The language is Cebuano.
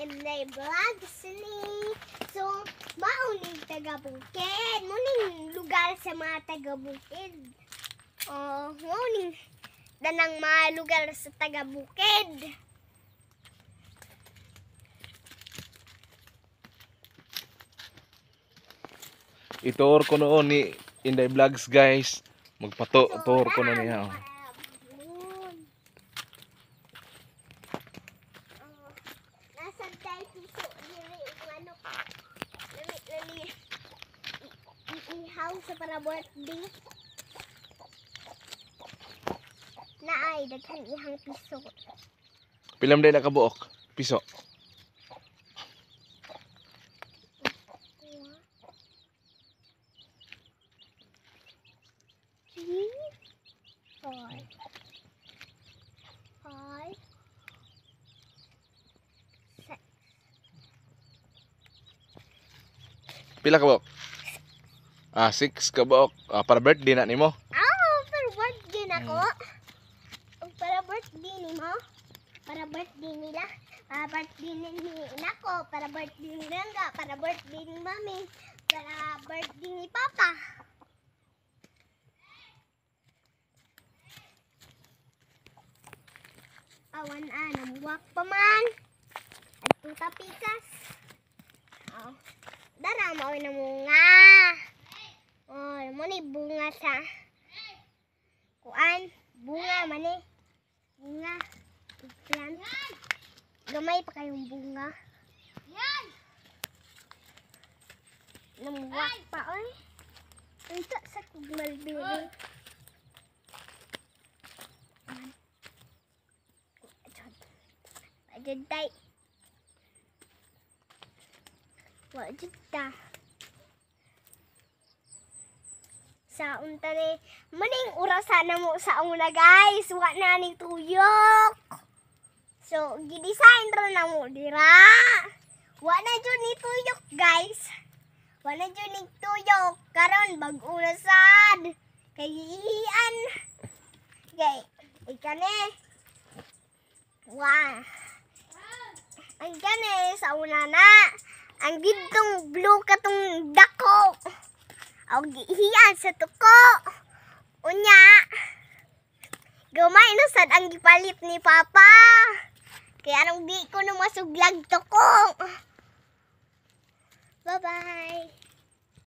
Inday Vlogs ni. So, mauning taga bukid. Muning lugar sa mga taga bukid. Oh, muning danang mga lugar sa taga bukid. Itour ko noon ni Inday Vlogs, guys. Magpato-tour ko na niya. Oh. Nasa tayo piso diri ug ano. Lami lami. Ihaw sa para birthday. Naay daghan ihang piso. Pila man na kabuok? Piso. 3, 4, 5, 6. Pila kabuok? Ah, 6 kabuok. Ah, para birthday na nimo. Ah, para birthday na ko. Para birthday ni mo. Para birthday nila. Para birthday ni nako. Para birthday ni Rangga. Para birthday ni Mami. Para birthday ni Papa. Awan namuwak pa man. At tuta pikas. Oh. Dara mao na bunga. Oh, mo ni bunga sa kuan, bunga man eh. Bunga. Plant. Gamay pa kayong bunga. Namuwak pa oy. Unsa sa kug mulberry. Ajud tay. Wa jud ta. Sa unta ni maning orasan na mo sa una, guys. Wa na ni tuyok. So, gi-design ra na mo dira. Wa na jud ni tuyok, guys. Wa na jud ni tuyok. Karon bag-o na sad. Kay giihian. Kay ikane. Wa. Ang gani sa una na. Ang gidtong blue katong dako. Aw giihian sa tuko. Unya. Gamay na sad ang gipalit ni Papa. Kaya anong di ko na masuglag tuko. Bye-bye.